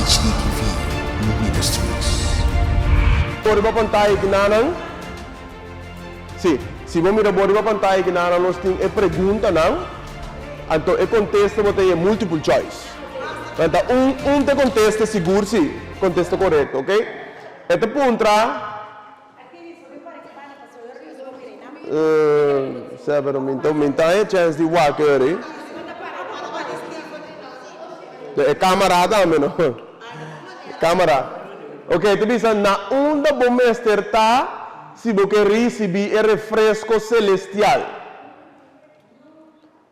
HDTV Ministries. Bo riba pantaya kinanan? Si, si bo mira bo riba pantaya kinanan nos tin e preguntanan, anto e kontesta bo ta e multiple choice. Nan ta un un ta kontesta sigur si, kontesta korekto, ok? E ta puntra. Sè pero mi ta mi ta haña chèns di wak eri. E kamara tambe no. Kamara. Ok ta bisa na unda bo mester ta si bo ke risibí e refresko selestial?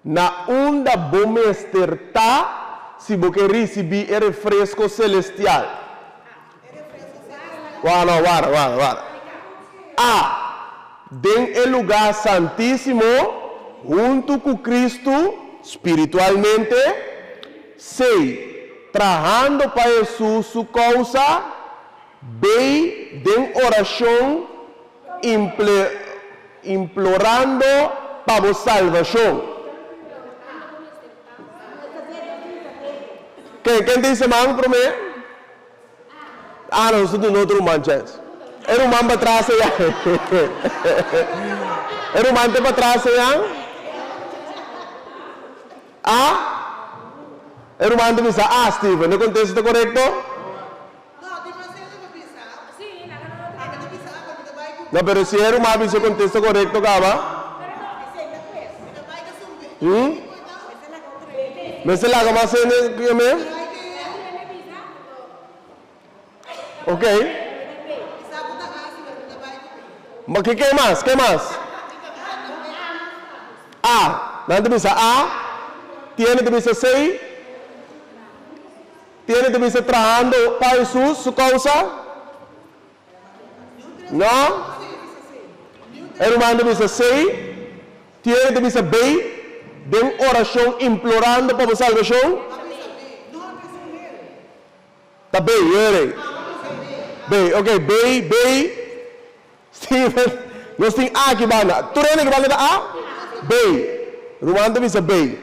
Na unda bo mester ta si bo ke risibí e refresko selestial? Wara, no, wara, wara, wara. A. Den e lugá santísimo, huntu ku Kristu, spiritualmente. C. Trahando pa Hesus su kousa. B. Den orashon implorando pa bo salvashon. Ken ken ta hisa man promé? Ah no, nos ta duna otro ruman chèns. E ruman patras aya. E ruman ta patras aya. A. E ruman ta bisa, Ah, Steven, e kontesta ta korekto? No, pero si e ruman a bisa e kontesta korekto kaba. Hm? Mester laga mas hende yam'é? Ok. Ma ke ke mas? Ke mas? A. Nan ta bisa A. Tiene ta bisa C. Tiene ta bisa trahando pa Hesus su kousa? No. E ruman ta bisa C. Tiene ta bisa B. Den orashon implorando pa bo salbashon? Ta B, yere. B, ok, B, B. Steven, nos tin A aki banda. Tur hende aki banda ta A? B. Ruman ta bisa B.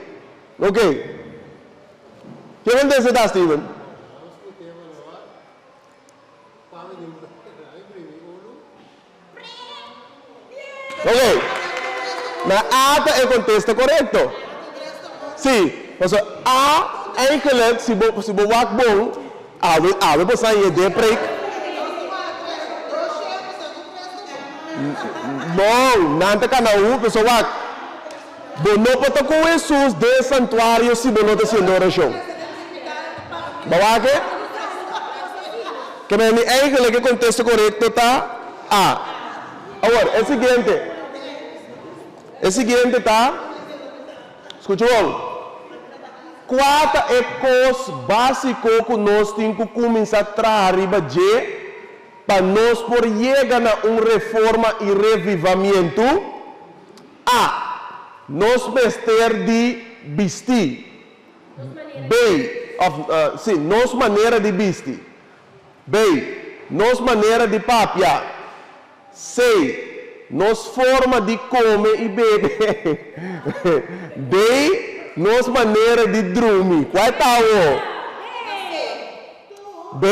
Ok. Ke kontesta ta, Steven? Ok. Na A ta e kontesta korekto. Sí, pasobra A eigenlijk si bo si bo wak bon, awe awe bo sa yed'é preek. No, nan ta kana hu, pasobra wak, bo no por ta ku Hesus den e santuario si bo no ta hasiendo orashon. Bo wak e? Ke meni eigenlijk e kontesta korekto ta A. Awor, e siguiente. E siguiente ta, skucha bon, Kua ta e kos básiko ku nos tin ku kuminsá traha riba dje pa nos por yega na un reforma i revivamientu? A. Nos mester di bisti. B. Òf, sí, nos manera di bisti. B. Nos manera di papia. C. Nos forma di come i bebe. D. Nos manera di drumi. Cual ta awo? B.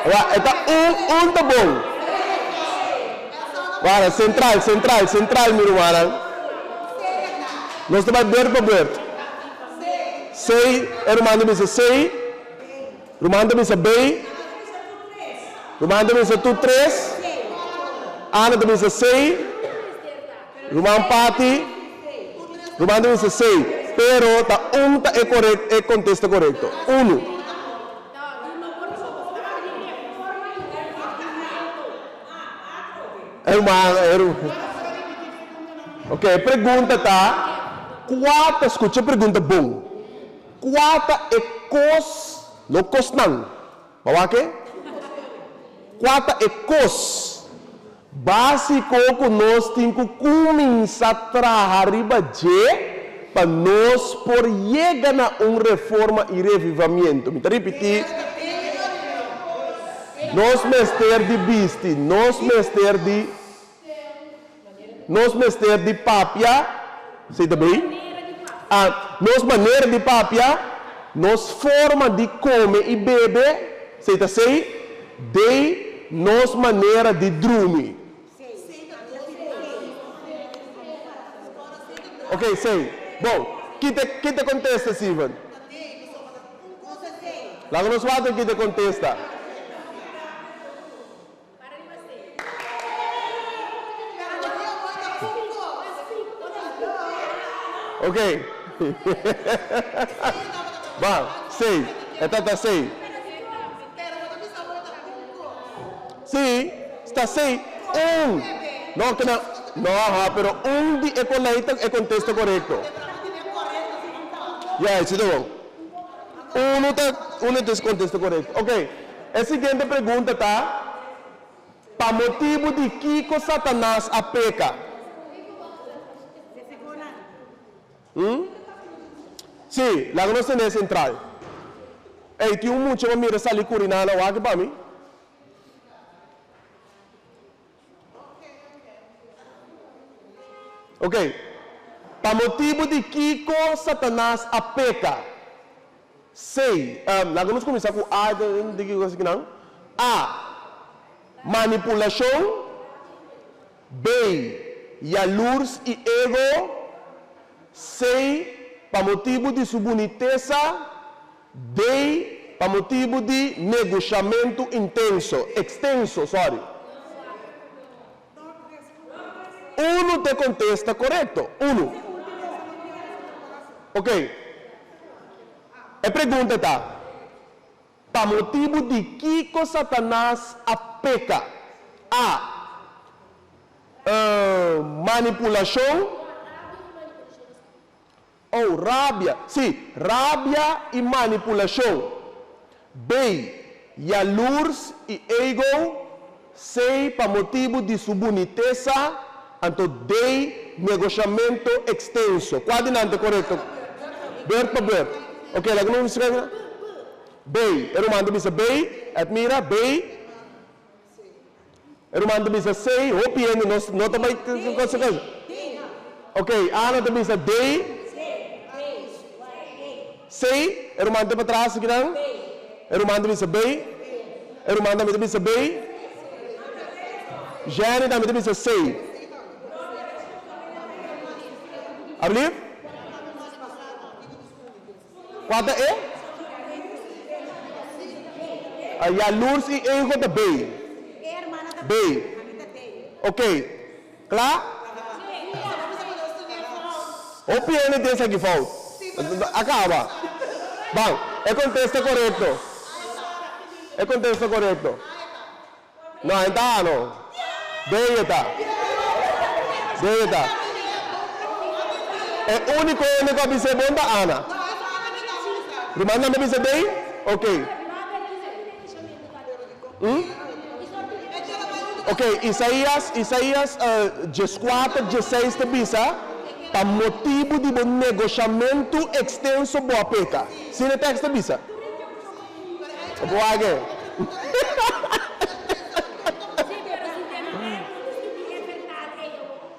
Wa, e ta un, un ta bon. Wara, central, central, central mi rumannan. Nos ta bai beurt pa beurt. C, e ruman ta bisa C. Ruman ta bisa B. Ruman ta bisa tur tres. Ana ta bisa C. Ruman Patty. Ruman ta bisa C. Pero ta un ta e corec e contesta corecto. Unu. E ruman e ruman. Ok, e pregunta ta, Cua ta, scucha e pregunta bon. Kua ta e kos, no kosnan, bo wak e? Kua ta e kos básiko ku nos tin ku kuminsá traha riba dje pa nos por yega na un reforma i revivamiento? Mi ta ripití, nos mester di bisti, nos mester di, nos mester di papia, esei ta bei? A Nos manera di papia. Nos forma di kome i bebe, sei ta sei, D, nos manera di drumi. Ok, sei. Bon, ki ta ki ta kontesta, Steven? Laga nos wak ki ta kontesta. Ok. Ba, sei. E ta ta sei. Sí, sta sei. Un. No, ke nan, no, aha, pero un di e kolei ta e kontesta korekto. Ya, esei ta bon. Unu ta, unu ta e kontesta korekto. Ok. E siguiente pregunta ta, Pa motibu di kiko Satanas a peka? Hm? Sí, laga nos tene e sentral. Ey, tin un mucha pa mira sali kurinana wak pa mi? Ok. Pa motibu di kiko Satanas a peka? C. Laga nos kuminsá ku A di kiko esaki nan. A. Manipulashon. B. Yalurs i ego. C. Pa motibu di su bunitesa. D. Pa motibu di negoshamentu intenso, ekstenso, sorry. Unu ta e kontesta korekto. Unu. Ok. E pregunta ta, Pa motibu di kiko Satanas a peka? A. Manipulashon. O. Rabia. Sí, rabia i manipulashon. B. Yalurs i ego. C. Pa motibu di su bunitesa. Anto D. Negoshamentu ekstenso. Kua di nan ta korekto? Beurt pa beurt. Ok, laga nos bisa kiko. B. E ruman ta bisa B. Admira, B. E ruman ta bisa C. Hopi hende nos no ta bai kos. Ok, Ana ta bisa D. C. E ruman ta patras akinan. E ruman ta bisa B. E ruman tambe ta bisa B. Jenny tambe ta bisa C. Alblief? Kua ta E? Yalurs i ego ta B. B. Ok. Kla? Hopi hende tin esaki fout. A kaba. Ban, e kontesta korekto. E kontesta korekto. No, e ta no. B e ta. B e ta. E úniko hende ku a bisa e bon ta Ana. Ruman tambe bisa B? Ok. Hm? Ok, Isaías, Isaías dieskuater, diesseis ta bisa, Pa motibu di bo negoshamentu ekstenso bo a peka. Asina e tekst ta bisa. Bo wak e.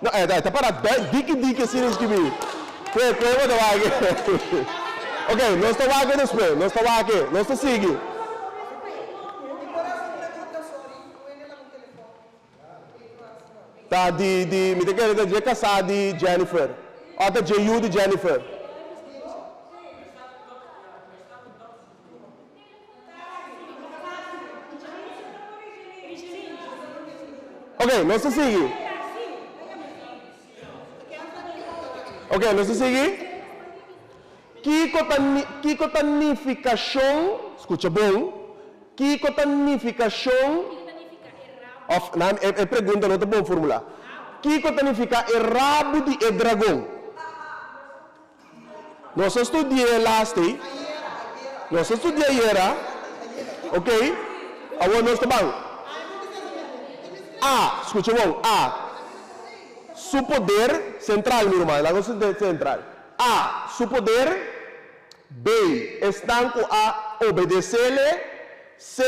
No, e ta para diki diki asina skibi. Kue, kue bo ta wak e. Ok, nos ta wak e despues. Nos ta wak e. Nos ta sigui. Ta di, di, mi ta kere ta dje kasá di Jennifer. Òf ta dje yu di Jennifer. Ok, nos ta sigui. Ok, nos ta sigui. Kiko ta, kiko ta nifikashon, skucha bon, kiko ta nifikashon, òf, nan, e, e pregunta no ta bon formulá. Kiko ta nifiká e rabu di e dragon? Nos a studi'é last'ei. Nos a studi'é ayera. Ok. Awor nos ta ban. A, skucha bon, A, su poder sentral, mi ruman, laga nos sentral. A, su poder. B, esnan ku a obedesele. C,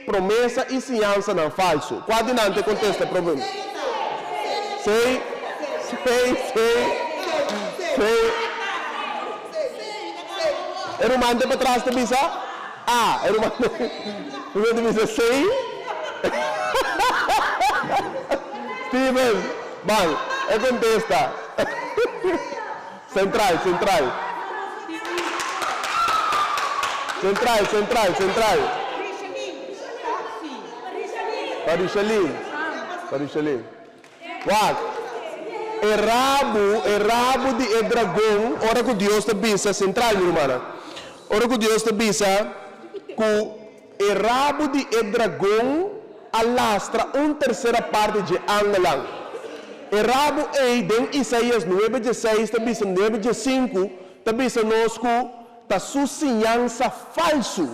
promesa i siñansanan falsu. Kua di nan ta e kontesta e problema? C, C, C, C. E ruman te patras ta bisa A. E ruman ruman ta bisa C. Steven, ban, e kontesta. Sentral, sentral. Sentral, sentral, sentral. Pa Richelin. Pa Richelin. Wak, e rabu, e rabu di e dragon, ora ku Dios ta bisa, sentral mi rumannan, ora ku Dios ta bisa ku e rabu di e dragon a lastra un tersera parti dje angelnan. E rabu ei den Isaías nuebe dje seis ta bisa, nuebe dje sinku ta bisa nos ku ta su siñansa falsu.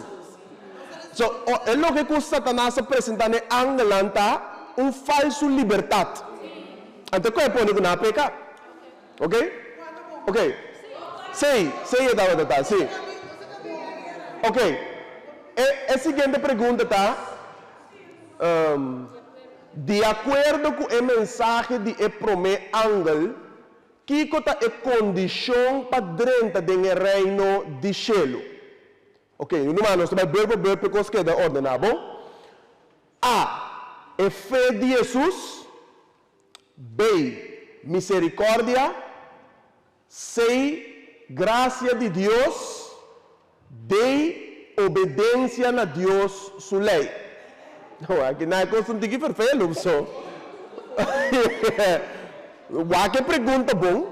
So, e loke ku Satanas a presentá na e angelnan ta un falsu libertat. Anto ku e pone ku nan a peka. Ok? Ok. Sí, sí e tabata ta, sí. Ok. E, e siguiente pregunta ta, Di akuerdo ku e mensahe di e promé angel, kiko ta e kondishon pa drenta den e Reino di shelu? Ok, numa nos ta bai beurt pa beurt pa e kos keda ordená, bon? A. E fe di Hesus. B. Miserikòrdia. C. Grasia di Dios. D. Obedensia na Dios su lei. Aki nan e kos un tiki ferfelu, so. Wak e pregunta bon.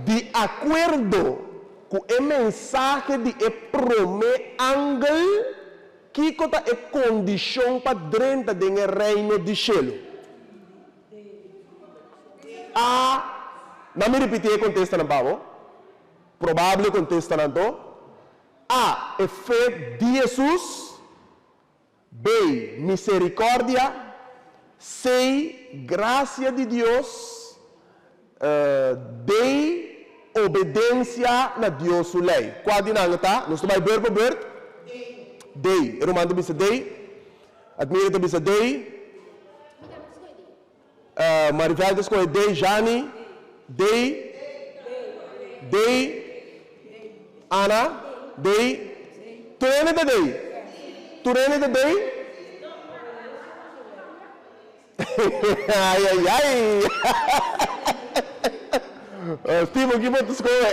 Di akuerdo Ku e mensahe di e promé angel, kiko ta e kondishon pa drenta den e Reino di shelu? A Nan mi ripití e kontestanan pa bo. Probable kontestanan to. A E fe di Hesus. B. Miserikòrdia. C. Grasia di Dios. D. Obedensia na Dios su lei. Kua di nan ta? Nos ta bai beurt pa beurt? D. E ruman ta bisa D. Admira ta bisa D. Maribel ta skohe D. Jani? D. D. Ana? D. Tur hende ta D? Tur hende ta D? Ai ai ai! Steven, ki bo ta skohe?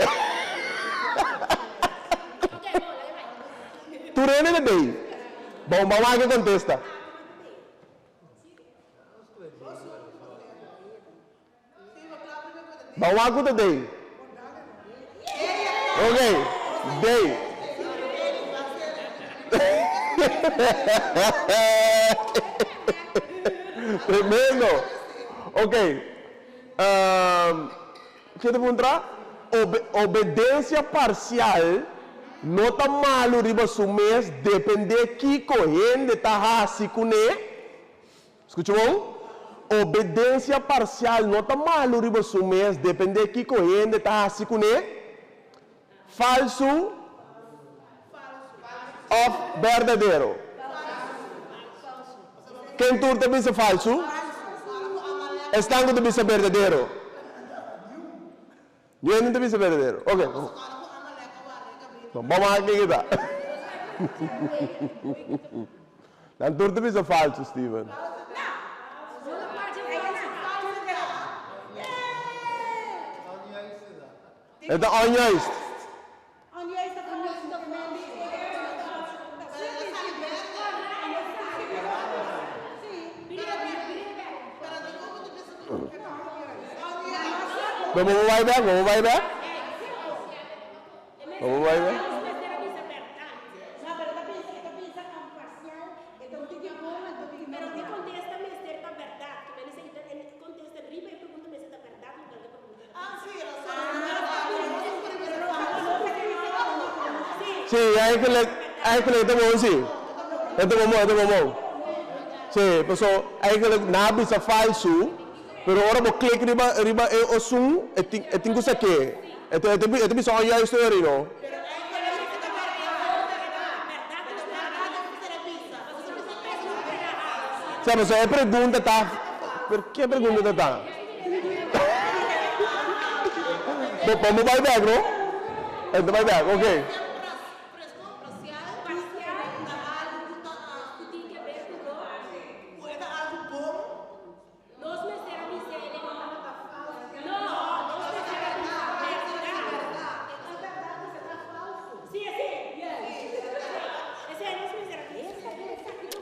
Tur hende ta D. Bon, ban wak e kontesta. Ban wak ku ta dey. Ok, dey. Tremendo. Ok, ke ta puntra? Obedensia parsial no ta malu riba su mes depende kiko hende ta hasi kuné. Skucha bon, Obedensia parsial no ta malu riba su mes depende kiko hende ta hasi kuné. Falsu òf berdadero? Ken tur ta bisa falsu? Esnan ku ta bisa berdadero. Niun hende ta bisa berdadero. Ok. Bon, bam a wak ken ta. Nan tur ta bisa falsu, Steven. E ta onjuist. Bo bo bai bek, bo bo bai bek. Bo bo bai bek. Sí, eigenlijk, eigenlijk e ta bon sí. E ta bon bon, e ta bon bon. Sí, paso eigenlijk nan a bisa falsu, pero ora bo klik riba riba e osun, e tin e tin ku sak'é. E ta e ta e ta bisa onjuist ori no. Sa, paso e pregunta ta, pero ke pregunta ta ta? Bo bo bai bek no? E ta bai bek, ok.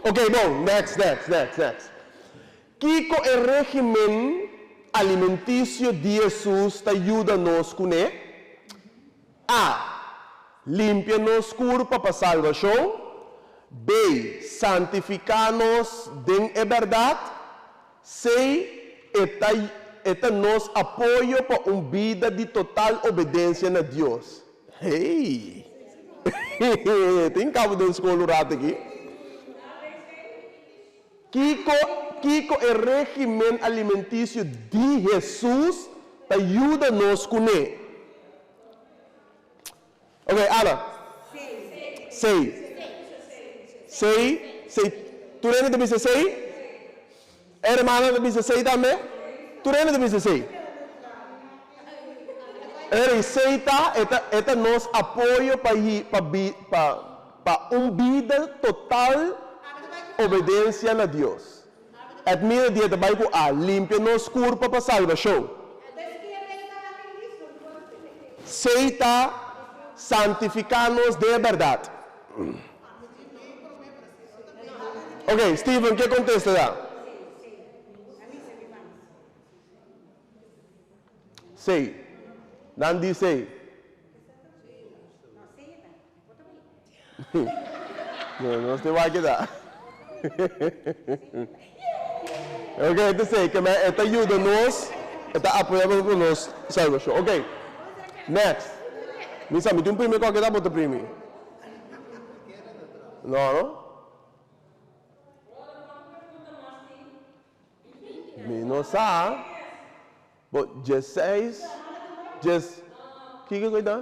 Ok, bon, next, next, next, next. Kiko e régimen alimentisio di Hesus ta yuda nos kuné? A. Limpia nos kurpa pa salbashon. B. Santifiká nos den e bèrdat. C. E ta e ta nos apoyo pa un bida di total obedensia na Dios. Hey! Tin kabo den skol un rato aki. Kiko kiko e régimen alimentisio di Hesus ta yuda nos kuné? Ok, Ana. Sei. Sei. Sei. Tur hende ta bisa sei? E hermana ta bisa sei tambe? Tur hende ta bisa sei. Eri, sei ta, e ta, e ta nos apoyo pa hi, pa bi, pa, pa un bida total obedencia na Dios. Et mira di e ta bai ku a limpia nos kurpa pa salbashon. Sei ta santifiká nos den e bèrdat. Ok, Steven, ke kontesta ta? Sei. Nan di sei. No, nos te wak keda. Ok, e ta esei, ke men e ta yuda nos, e ta apoya nos ku nos salbashon. Ok, next. Mi sa, mi tin un primi kòke ta bo ta primi? No, no? Mi no sa. Bo dieseis, dies, kiko ku e ta?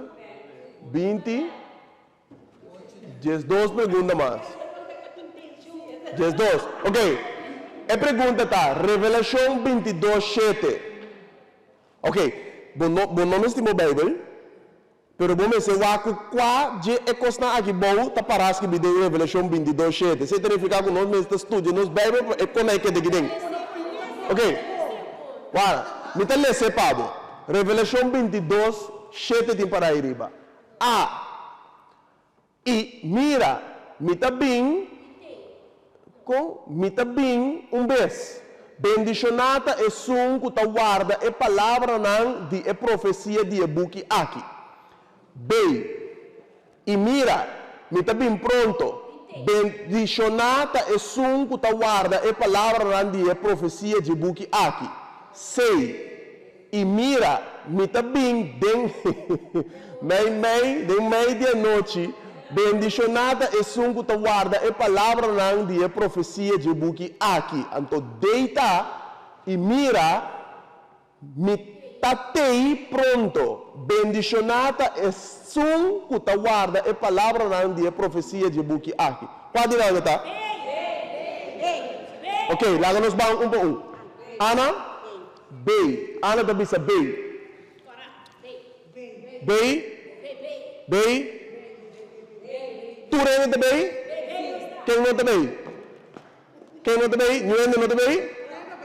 20, 12 pregunta mas. 12. Ok. E pregunta ta, Revelashon 22, shete. Ok, bo no, bo no mester bo Beibel, Pero bo mester wak ku kua dje e kosnan aki bou ta pará skibí den Revelashon 22, shete. Esei ta nifiká ku nos mester studia nos Beibel pa e konai keda aki den. Oke, wara, mi ta les'é pa bo. Revelashon 22, shete tin pará ei riba. A. I mira, mi ta bin, kon? Mi ta bin un bes. Bendishoná ta esun ku ta warda e palabranan di e profesia di e buki aki. Bei. I mira, mi ta bin pronto. Bendishoná ta esun ku ta warda e palabranan di e profesia dje buki aki. Sei. I mira, mi ta bin den meimei, den mei di anochi, bendishoná ta esun ku ta warda e palabranan di e profesia dje buki aki. Anto dei ta, i mira, mi ta tei pronto, bendishoná ta esun ku ta warda e palabranan di e profesia dje buki aki. Kua di nan e ta? Oké, laga nos ban un pa un. Ana? B. Ana ta bisa B. B. B. Tur hende ta B? Ken no ta B? Ken no ta B? Niun hende no ta B?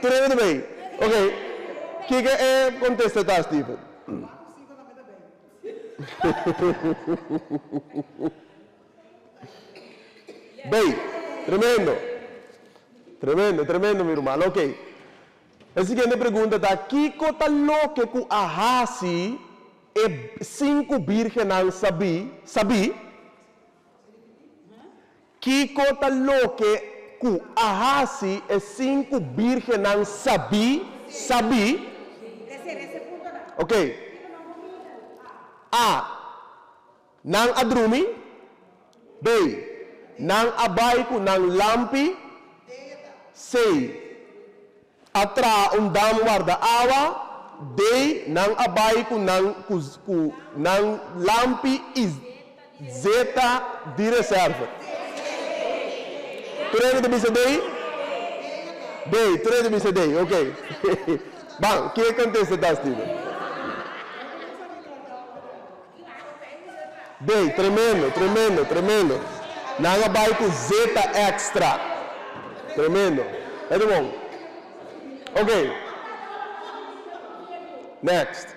Tur hende ta B? Ok. Kiko e kontesta ta, Steven? B. Tremendo. Tremendo, tremendo mi ruman. Ok. E siguiente pregunta ta, Kiko ta loke ku a hasi e sinku bírgennan sabí? Sabí? Kiko ta loke ku a hasi e sinku bírgennan sabí? Sabí? Ok. A. Nan a drumi. B. Nan a bai ku nan lampi. C. A traha un dam warda awa. D. Nan a bai ku nan ku nan lampi i zeta di reserve. Tur hende ta bisa D? D. Tur hende ta bisa D. Ok. Ban, ke kontesta ta, Steven? Dey, tremendo, tremendo, tremendo. Nan a bai ku zeta extra. Tremendo. E ta bon. Ok. Next.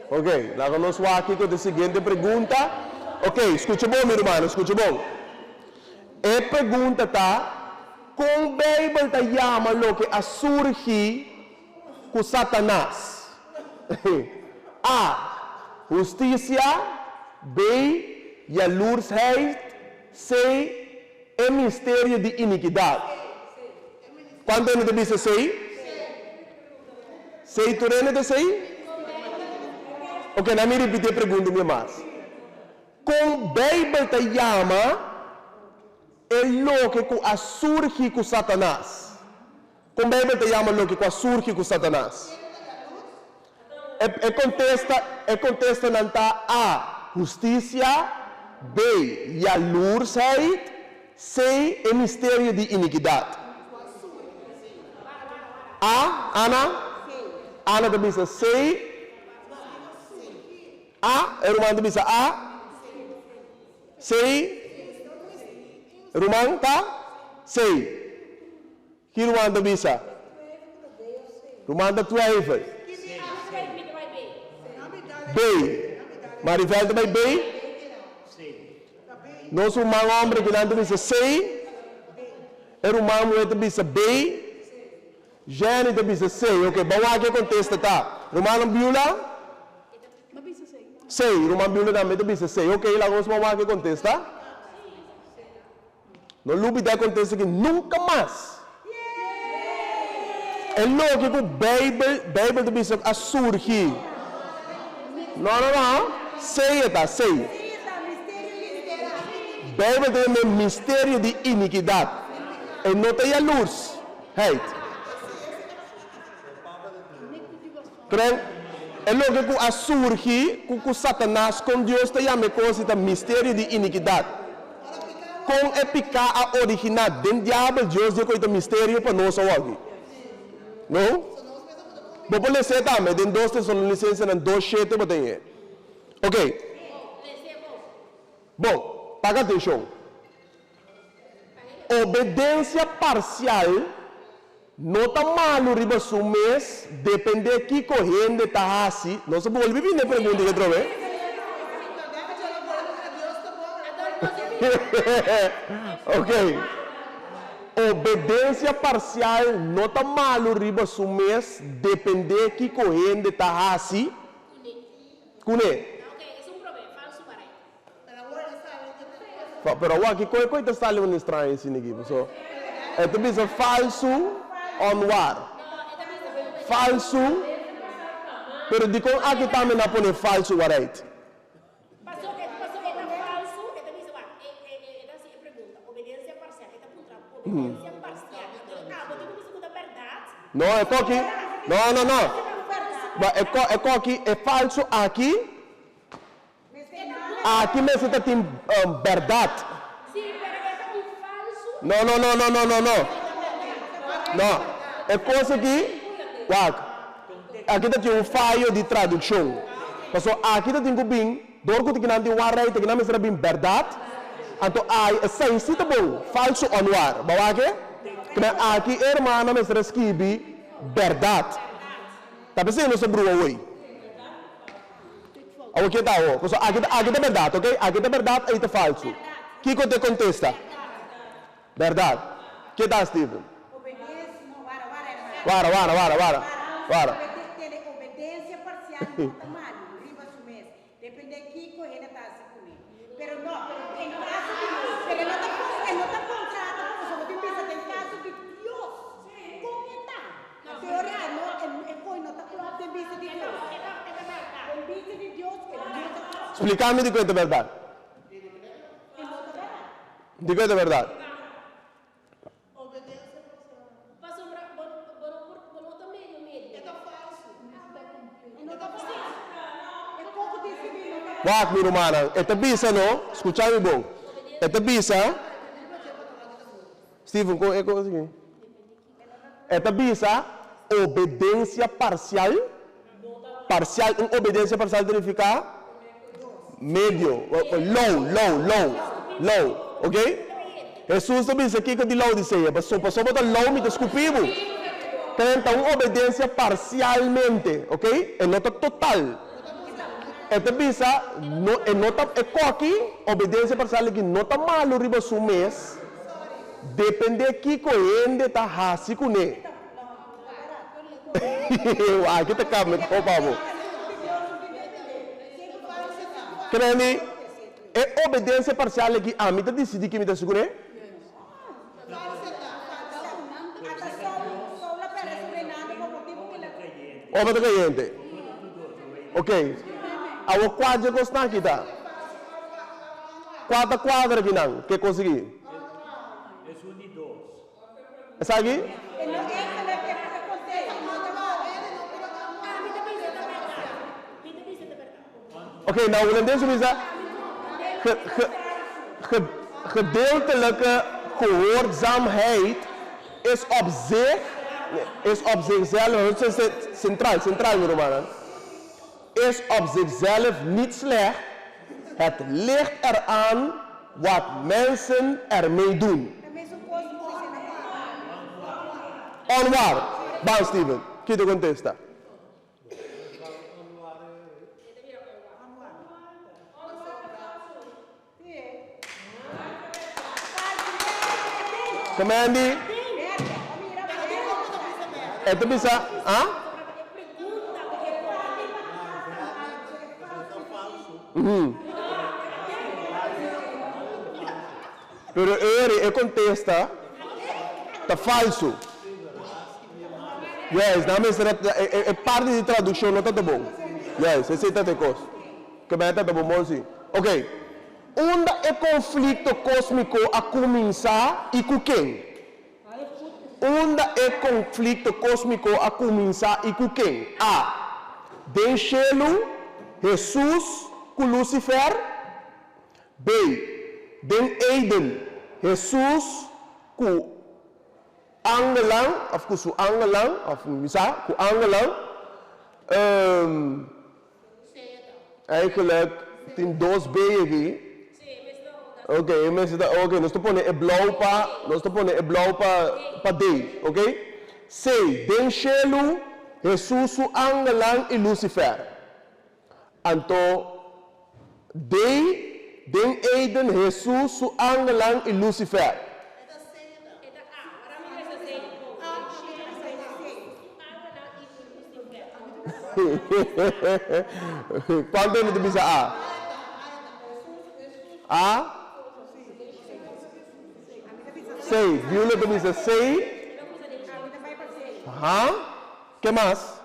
Ok, laga nos wak kiko ta e siguiente pregunta. Ok, skucha bon mi rumannan, skucha bon. E pregunta ta, Kon Beibel ta yama loke a surgi ku Satanas? A. Hustisia. B. Yalursheid. C. E misterio di inikidat. Kuantu hende ta bisa C? C. Tur hende ta C? Ok, na mi ripiti e pregunta un bia mas. Kon Beibel ta yama e loke ku a surgi ku Satanas? Kon Beibel ta yama loke ku a surgi ku Satanas? E e kontesta e kontestanan ta, A. Hustisia, B. Yalursheid, C. E misterio di inikidat. A. Ana? Ana ta bisa C. A. E ruman ta bisa A. C. Ruman ta C. Ki ruman ta bisa? Ruman ta twijfel. B. Maribel ta bai B. Nos ruman homber kinan ta bisa C. E ruman muher ta bisa B. Jenny ta bisa C. Ok, ban wak e kontesta ta. Rumannan Beulah? C. Ruman Beulah tambe ta bisa C. Ok, laga nos ban wak e kontesta. No lubida e kontesta aki nunka mas. E loke ku Beibel, Beibel ta bisa a surgi. No, no, no. Sei e ta, sei. Beibel ta yam'é misterio di inikidat. E no ta yalurs, heid. Kren, e loke ku a surgi ku ku Satanas kon Dios ta yama e kos di ta misterio di inikidat. Kon e piká a originá den diabel Dios di e kos ta misterio pa nos awoki. No? Bo por les'é tambe den Dos Tesalonisensenan dos shete bo ta h'e. Ok. Bon, paga atenshon. Obedensia parsial no ta malu riba su mes, dependé kiko hende ta hasi. Nos a bolbe bini e pregunta aki atrobe. Ok. Obedensia parsial no ta malu riba su mes, dependé kiko hende ta hasi kuné. Pero awor aki koe koe ta sali un estraño asina aki paso e ta bisa falsu onwar falsu pero dikon aki tambe nan a pone falsu warait. No e koki no no no e koki e falsu aki. Aki mester ta tin bèrdat. No, no, no, no, no, no, no. No. E kos aki, wak, aki ta tin un fayo di tradukshon. Pasobra aki ta tin ku bin, dor ku kinan tin wan rei, ta kinan mester a bin bèrdat, anto ai, esei si ta bon, falsu ònwar. Bo wak e? Kinan aki e hermana mester a skibi bèrdat. Ta p'esei nos ta brua awoi. Awor ke ta awor? Pasobra aki ta aki ta bèrdat, oke? Aki ta bèrdat, ei ta falsu. Kiko ta e kontesta? Bèrdat. Ke ta, Steven? Wara, wara, wara, wara, wara. Spliká mi dikon e ta bèrdat. Dikon e ta bèrdat. Wak, mi rumannan, e ta bisa no, skuchá mi bon, e ta bisa, Steven, kon e kos aki? E ta bisa obedensia parsial, parsial, un obedensia parsial ta nifiká medio, lou, lou, lou, lou, ok? Hesus ta bisa kiko di Laodisea, paso pasobra bo ta lou mi ta skupi bo. Kren ta un obedensia parsialmente, ok? E no ta total. E ta bisa, no, e no ta, e koki, obedensia parsial aki no ta malu riba su mes, depende kiko hende ta hasi kuné. Aki ta kambia ko pa bo. Kreni, e obedensia parsial aki ami ta disidí ki mi ta hasi kuné? Ora ta kayente. Ok. Awor kua dje kosnan aki ta? Kua ta kuadra akinan ke konsegui? Esaki? Ok, na Hulandes bo bisa ge, ge, ge, gedeeltelijke gehoorzaamheid is op zich, is op zichzelf, centraal, centraal mi rumannan, is op zichzelf niet slecht, het ligt eraan wat mensen ermee doen. Onwaar? Ban Steven, ki ta contesta? Commandy, e ta bisa, ah? Pero eri e contesta ta falso. Yes, nan mester a, e e parti di traduccion no ta ta bon. Yes, esey ta ta e cos. Ke bay ta ta bon bon si. Ok, unda e conflicto cosmico a cuminsa y cu ken? Unda e conflicto cosmico a cuminsa y cu ken? A. Den shelu, Jesus cu Lucifer. B. Den Eden, Jesus cu angelnan, of cu su angelnan, of mi sa, cu angelnan. Eigenlijk tin dos B aki. Ok, e mester ta, ok, nos ta pone e blauw pa, nos ta pone e blauw pa, pa D, ok. C, den shelu, Hesus su angelnan i Lucifer. Anto, D, den Eden, Hesus su angelnan i Lucifer. Cuanto hende ta bisa A? A? C. Beulah ta bisa C. Ha? Ke mas?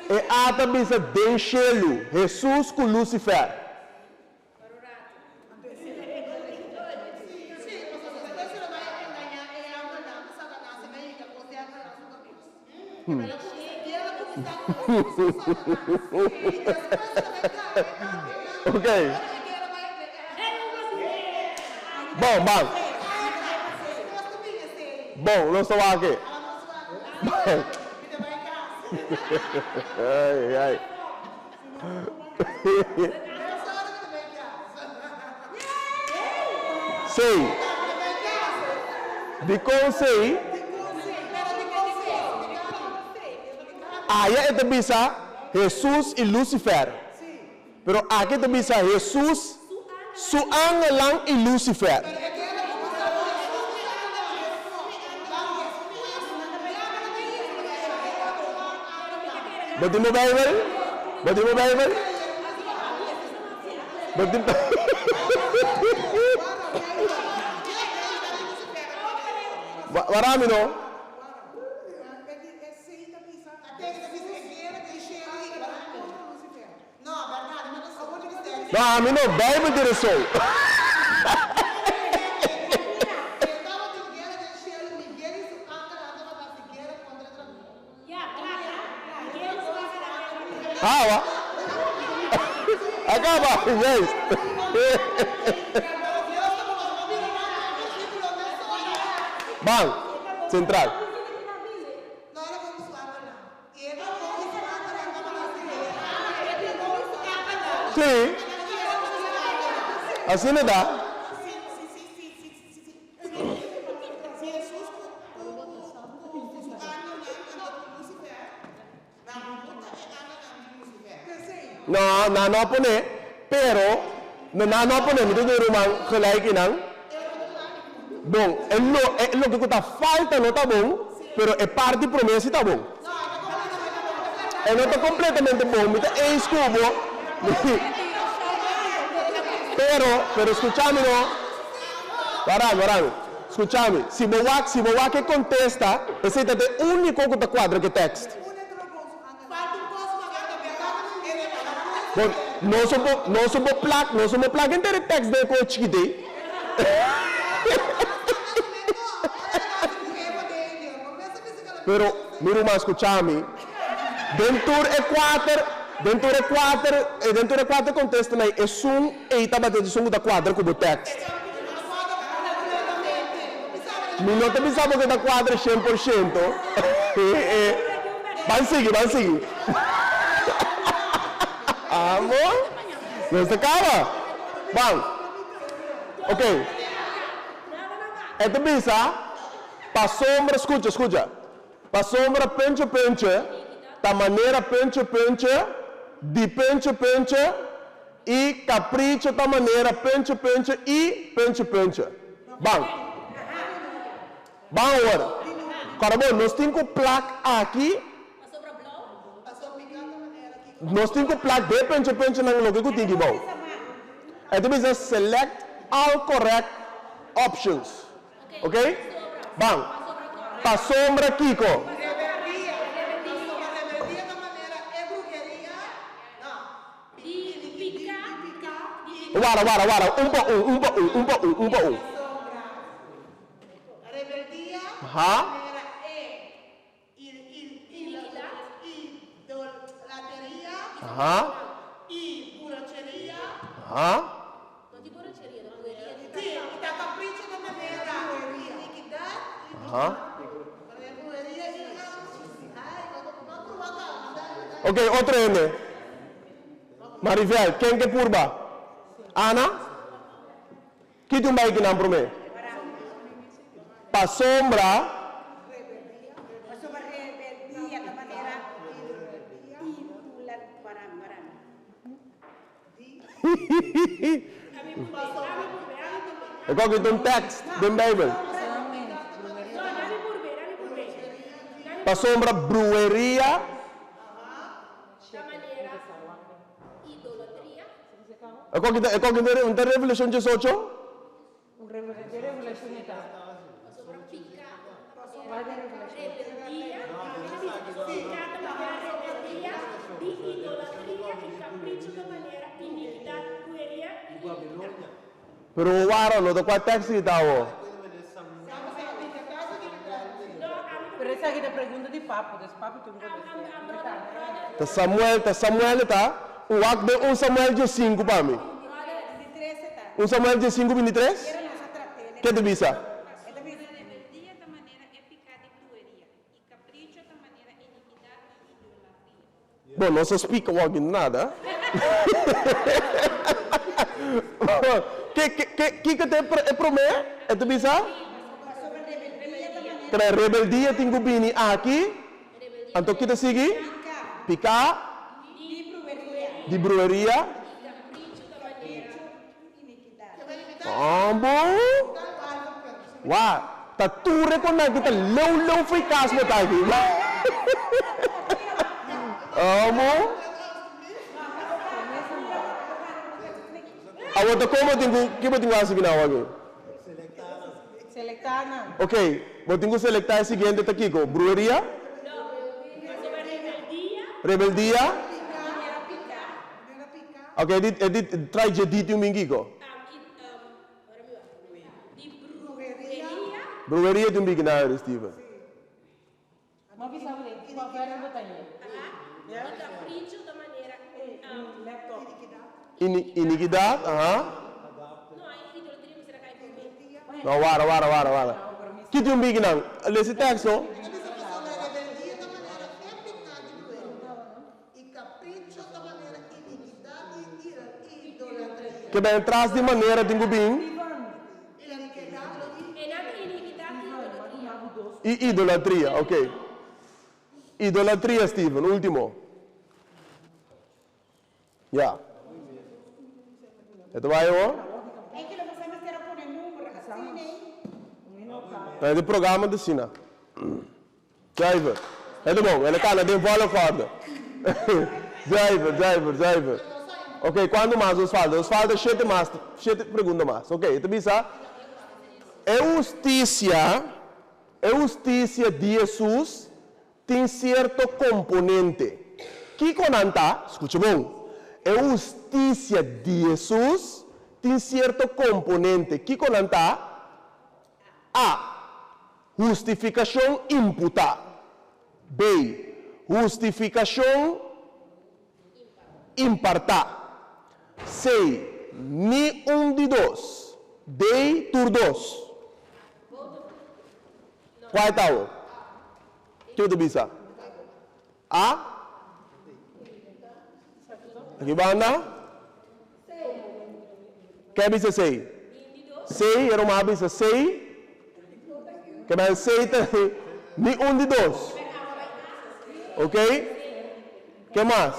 E A ta bisa den shelu, Hesus ku Lucifer. Ok. Bon, ban. Bon, nos ta wak e. Bon. Ai, ai. Sei. Dikon sei? Aya e ta bisa Hesus i Lucifer. Pero aki e ta bisa Hesus, su angelnan i Lucifer. Bo tin bo Bijbel? Bo tin bo Bijbel? Bo tin Wara mi no. No, ami no, Bijbel tin rason. Hawa. A kaba, juist. Ban, sentral. Sí, asina ta. No, nan no a pone, pero, no, nan no a pone, mi ta duna ruman gelijk einan. Bon, e lo, e loke ku ta falta no ta bon, pero e parti promé si ta bon. E no ta kompletamente bon, mi ta eens ku bo, pero, pero skucha mi no, waran, waran, skucha mi, si bo wak, si bo wak e kontesta, esei ta e úniko ku ta kuadra ku e tèkst. Bon, nos no por, nos no por plak, nos no por plak henter e tèks den e kos chikit ei. Pero, mi ruman, skucha mi, den tur e kuater, den tur e kuater, den tur e kuater kontestanan ei, esun ei tabata esun ku ta kuadra ku bo tèkst. Mi no ta bisa bo ku e ta kuadra 100%. Ban sigui, ban sigui. Amo. Nos ta kaba. Ban. Ok. E ta bisa, pasobra, skucha, skucha. Pasobra puntje puntje ta manera puntje puntje di puntje puntje i kapricho ta manera puntje puntje i puntje puntje. Ban. Ban awor. Kòrda bo, nos tin ku plak aki. Nos tin ku plak den puntje puntjenan loke ku tin aki bou. E ta bisa select all correct options. Ok? Ban. Pasobra kiko? Wara, wara, wara. Un pa un, un pa un, un pa un, un pa un. Ha? Aha. Aha. Aha. Ok, otro hende. Maribel, ken ke purba? Ana? Kiti un bai kinan promé? Pasobra. Pasobra rebeldia ta manera idulat baran baran. E kòke ta un tèkst den Beibel. Pasobra brueria. E kòke ta e kòke ta Revelashon 18? Pero wara no ta kua tekst ei ta awo. Ta Samuel, ta Samuel e ta? Un wak den un Samuel 15 pa mi. Un Samuel 15 23? Ke ta bisa? Bon, nos a spika wak di nada. Ke, ke, ke, kiko ta e promé? E ta bisa? Kre rebeldia tin ku bini aki. Anto ki ta sigui? Piká di brueria. Ambo? Wa, ta tur e konai ku ta leu leu fo'i kas bo ta aki. Ambo? Awor ta kon bo tin ku, ki bo tin ku hasi kina awor aki? Ok, bo tin ku selektá e siguiente ta kiko? Brueria? Rebeldia? Ok, e di, e di, trai dje di tin un bin kiko? Brueria tin un bin kina eri, Steven. Ini, inikidat, aha. No, wara, wara, wara, wara. Ki tin un bin kinan? Lesa e teksto. Ke ben tras di manera tin ku bin i idolatria, ok. Idolatria, Steven, ultimo. Ya. E ta bai awor? Ta di programa di asina. Zuiver. E ta bon, el a kana den volgorde. Zuiver, zuiver, zuiver. Ok, kuantu mas nos falta? Nos falta shete mas, shete pregunta mas. Ok, e ta bisa, E hustisia, e hustisia di Hesus tin sierto komponente. Kiko nan ta? Skucha bon. E hustisia di Hesus tin sierto komponente. Kiko nan ta? A. Hustifikashon imputá. B. Hustifikashon impartá. C. Ni un di dos. D. Tur dos. Kua e ta awor? Kiko ta bisa? A. Aki banda? Ke bisa C? C, e ruman a bisa C. Ke men C ta ni un di dos. Ok? Ke mas?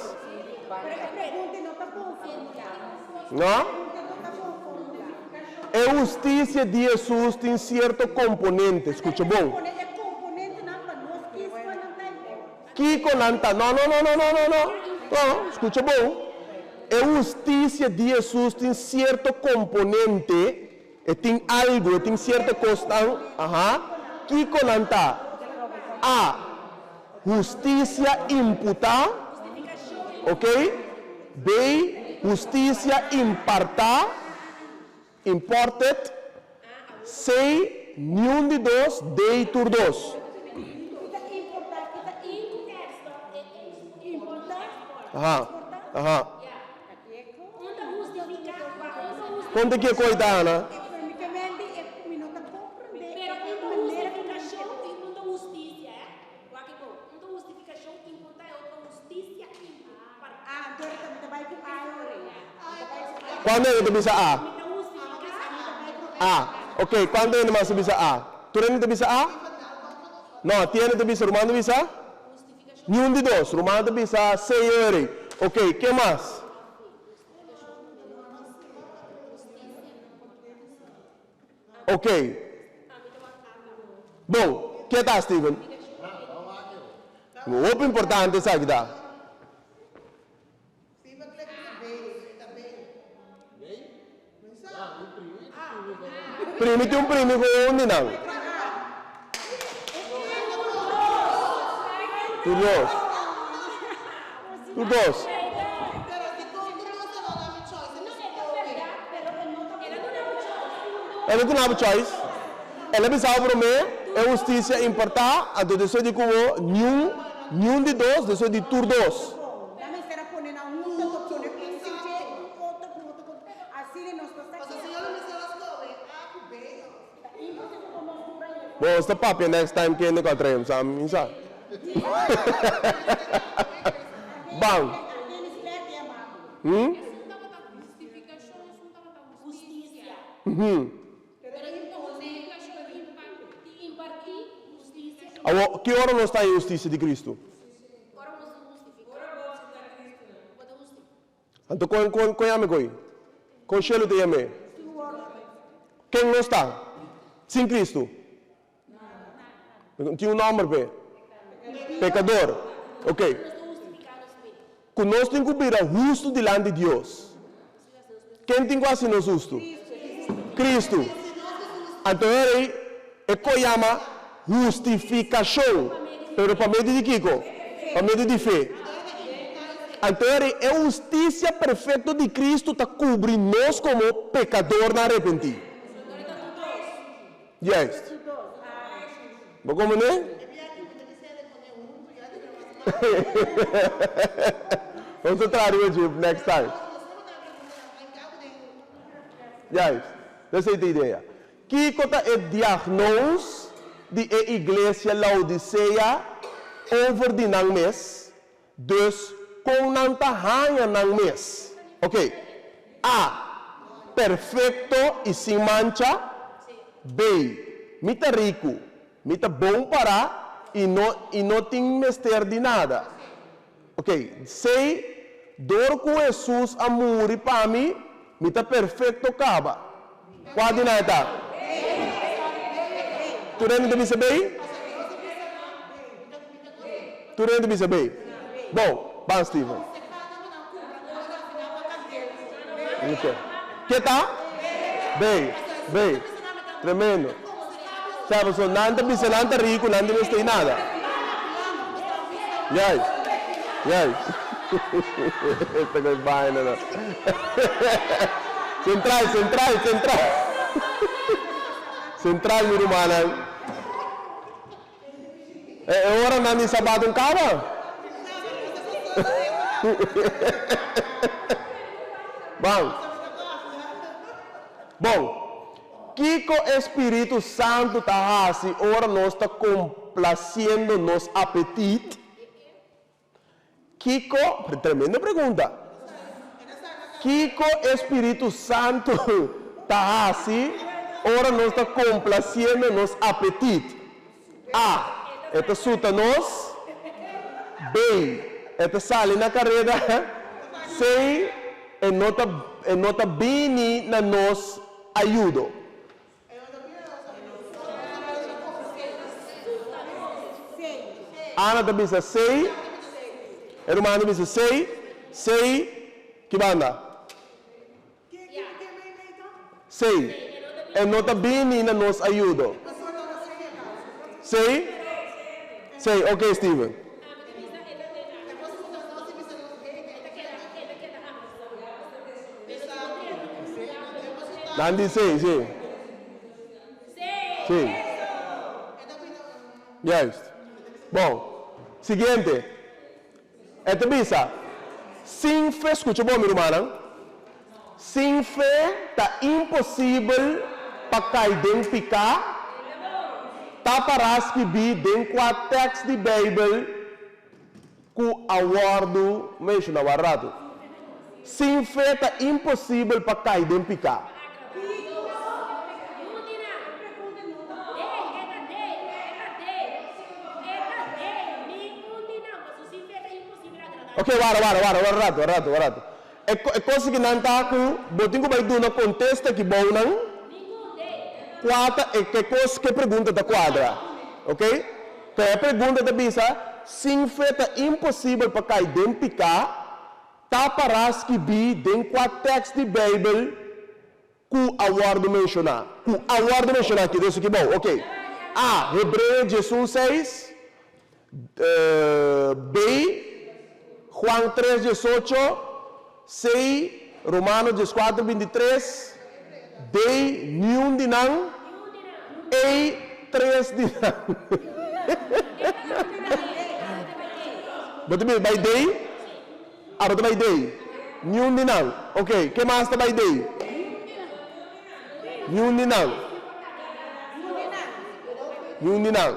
No? E hustisia di Hesus tin sierto komponente. Skucha bon. Kiko nan ta? No, no, no, no, no, no, no. No, skucha bon. E hustisia di Hesus tin sierto komponente, e tin algu, e tin sierto kosnan, aha. Kiko nan ta? A. Hustisia imputá, ok. B. Hustisia impartá, imported. C. Niun di dos, D. Tur dos. Aha, aha. Kon ta ke koi ta, Ana? Cuando hende ta bisa A? A. Ok, cuanto hende mas ta bisa A? Tur hende ta bisa A? No, tin hende ta bisa, ruman ta bisa? Niun di dos, ruman ta bisa C y R. Ok, ke mas? Ok. Bon, ke ta Steven? Hopi importante esaki ta. Primi tin un primi ku un di nan. Tur dos. Tur dos. El a duna bo choice. El a bisa bo promé e hustisia importá, anto despues di ku bo niun, niun di dos, despues di tur dos. Bo nos ta papia next time kende ku a trae sa mi sa. Ban. Hmm? Awor, ki ora nos ta haña hustisia di Kristu? Anto kon kon kon yam'e koi? Kon shelu ta yam'e? Ken nos ta sin Kristu? Tin un nòmber p'e. Pekador. Ok. Ku nos tin ku bira hustu dilanti Dios. Ken tin ku hasi nos hustu? Kristu. Anto herei e ko yama hustifikashon, pero pa medio di kiko? Pa medio di fe. Anto herei e hustisia perfekto di Kristu ta kubri nos komo pekadornan arepentí. Juist. Bo comprende? Nos ta traha riba dje next time. Juist. Esei ta idea. Kiko ta e diagnoos di e iglesia Laodicea over di nan mes? Dus kon nan ta haña nan mes? Ok. A. Perfekto i sin mancha. B. Mi ta riku, mi ta bon pará i no i no tin mester di nada. Ok. C. Dor ku Hesus a muri pa mi, mi ta perfekto kaba. Kua di nan e ta? Tur hende ta bisa bei? Tur hende ta bisa bei? Bon, ban Steven. Ok. Ke ta? Bei, bei. Tremendo. Sa pasobra nan ta bisa nan ta riku, nan di mester nada. Juist, juist. Esta koe baina no. Central, central, central. Central mi rumannan. E e ora nan di sabat un kaba? Ban. Bon, kiko e spiritu santu ta hasi ora nos ta komplasiendo nos apetit? Kiko, tremendo pregunta. Kiko e spiritu santu ta hasi ora nos ta komplasiendo nos apetit? A. E ta suta nos. B. E ta sali na kareda. C. E no ta e no ta bini na nos ayudo. Ana ta bisa C. E ruman ta bisa C. C. Ki banda? Sí, e no ta bini na nos ayudo. Sí? Sí, ok Steven. Nan di sí, sí. Sí. Juist. Bon, siguiente. E ta bisa, Sin fe, skucha bon mi rumannan, sin fe ta imposibel pa kai den piká, ta pará skibí den kua tèks di Beibel ku a wòrdu menshoná wak ratu. Sin fe ta imposibel pa kai den piká. Ok, wara, wara, wara, wara rato, wara rato, wara rato. E, e kos ki nan ta ku bo tin ku bai duna kontesta ki bou nan kua ta e ke kos ke pregunta ta kuadra. Ok? Ke e pregunta ta bisa, sin fe ta imposibel pa kai den piká, ta pará skibí den kua tèks di Beibel Ku a wòrdu menshoná. Ku a wòrdu menshoná aki den su kibou. Ok. A. Hebreo 11 seis, B. Juan 3 18, C. Romano 14 23, D. Niun di nan, E. Tres di nan. Bo ta bira bai D? Abo ta bai dei? Niun di nan. Ok, ke mas ta bai dei? Niun di nan. Niun di nan.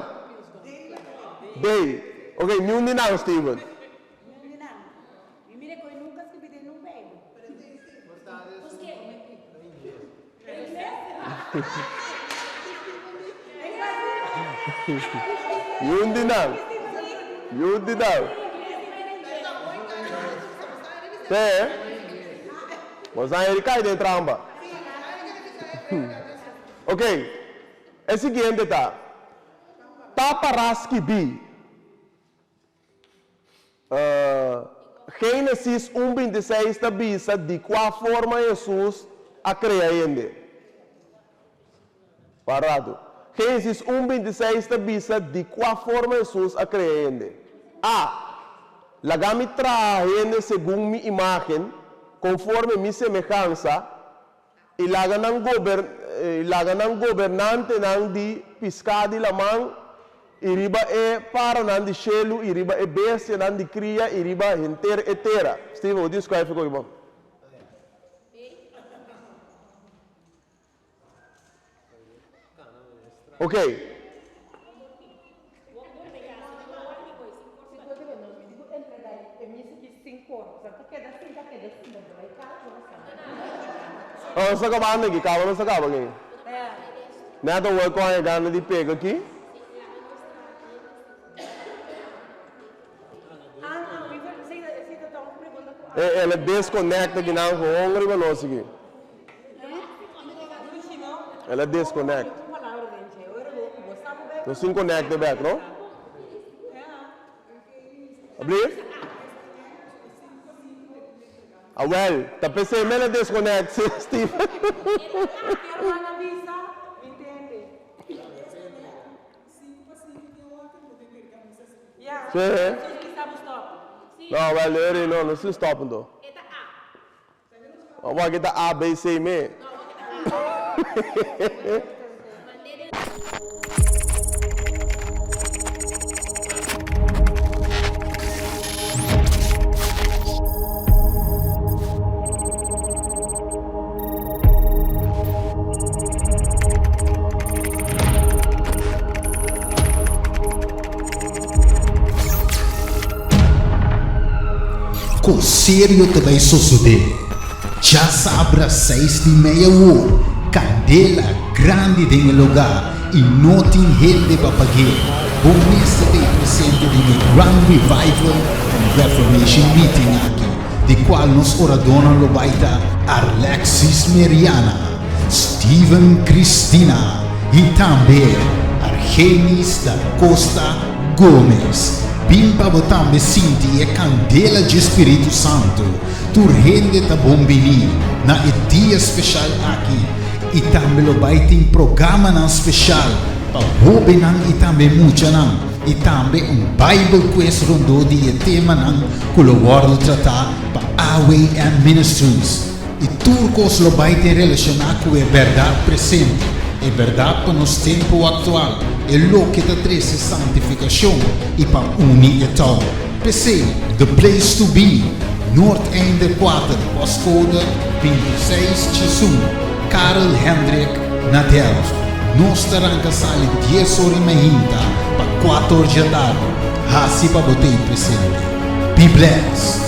Dei. Ok, niun di nan, Steven. Niun di nan. Niun di nan. Te. Bo sa heri kai den trampa. Ok. E siguiente ta. Ta para skibi. Génesis un 26 ta bisa di kua forma Hesus a krea hende. Para ratu. Génesis un 26 ta bisa di kua forma Hesus a krea hende. A. Laga mi traha hende segun mi imágen, konforme mi semehansa, I laga nan gober, i laga nan gobernantenan di piská di laman, i riba e paranan di shelu, i riba e bestianan di kria, i riba henter e tera. Steven, bo tin skuif koki bo? Oké. Nos ta kabando aki, kaba nos ta kaba aki. Nèt awor ku haña gana di pega aki. El a disconnect akinan gewoon riba nos aki. El a disconnect. Nos tin connect e bek, no? Ablief? Awel, ta pesey mi el a disconnect, Steven. Sí. No, wel, Eri, no, no sin stop anto. Awor aki ta A, B, C me. Kon serio ta bai sosodé? Djasabra seis di mei awor, kandela grandi den e lugá i no tin hende pa pag'é. Bo mester ta e presente den e Grand Revival and Reformation Meeting aki, di kual nos oradónan lo bai ta Arlexis Meriana, Steven Cristina i tambe Argenis da Costa Gomez. Bin pa bo tambe sinti e kandela dje Spiritu Santu. Tur hende ta bon bini na e dia speshal aki i tambe lo bai tin programanan speshal pa hóbennan i tambe muchanan i tambe un Bible quiz rondó di e temanan ku lo wòrdu tratá pa AWM Ministries. I tur kos lo bai tin relashoná ku e bèrdat presente, e bèrdat pa nos tempu aktual, e loke ta trese santifikashon i pa uni e tou. P'esei, the place to be, Noordeinde kuater, postcode 26 Chisun, Karel Hendrik na Delft. Nos ta ranka sali dies or i mainta pa kuater or djatardi. Hasi pa bo t'ei presente. Be blessed!